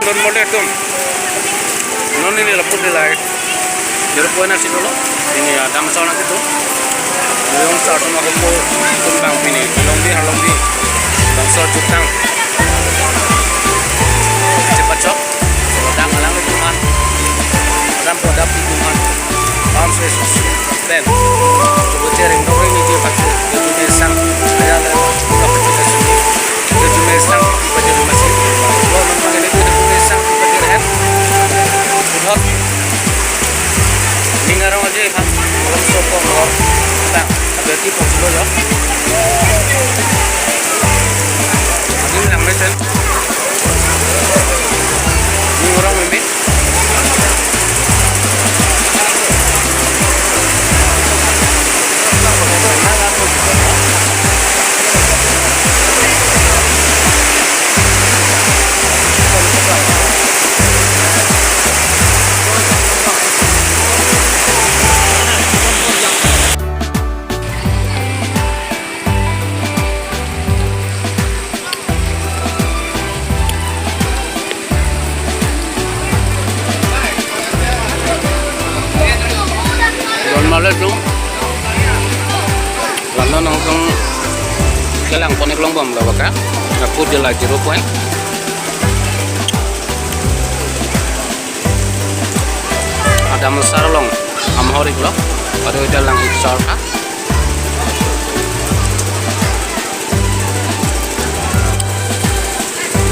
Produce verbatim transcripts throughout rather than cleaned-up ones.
Don mole atum. Non neli lapu de lai. Zero point asi dolo. Pini, ah, damsar nangkedo. Damsar atum ako po atum abang pini. Longbi, Harlongbi. Damsar jutang. Chepachok. Dam alang atum aphan. Dam po dam atum aphan. Bam ses. Pen. Chubu chering dong ini dia pakai. Dia punya sang. Dia ada. Dia punya sang. Dia punya sang. Dia punya masih. Lo nonton ini dia punya sang. Dia punya head. Hot. Ningarong aja, Bang. Kalau sopong lo. Bang, ada tipe lo ya. Ini yang mesen. Ningarong ini. Don male atum. London nangtum kelang pon-ik longbom lo baka. Lapu de la zero point. Adamsar along amhor-iklo. Ado ita lang-ik sar tha.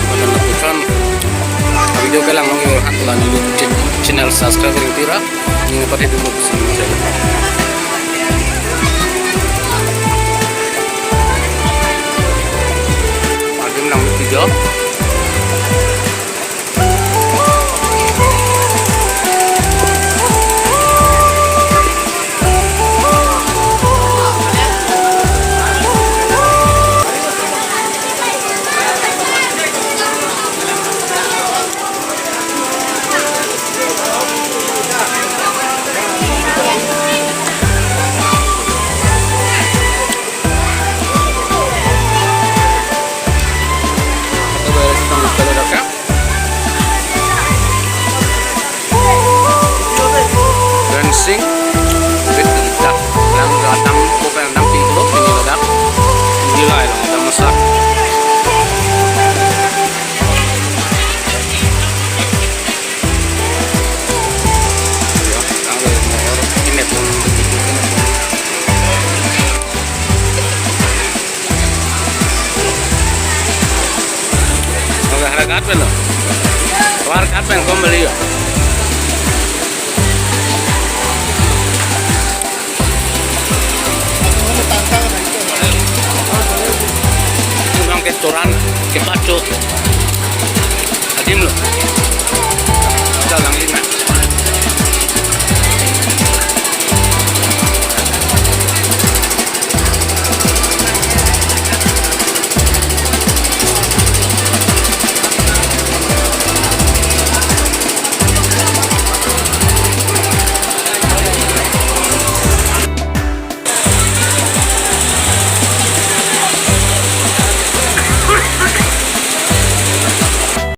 Pada lapuson video kelang long yo han la neli channel subscribe ring tira. Neli pati dulu sini saja. Adim lang video. Dancing with the duck. Lang datang ko pen damping lo pini ladak. Gila ya, lang datang masak. Ya, ang lo mo, ini pun begitu, ini pun. Oke, harap kat pen lo. War kat pen kom beli ya. Kurang ke toran, ke pacu. Adim lo.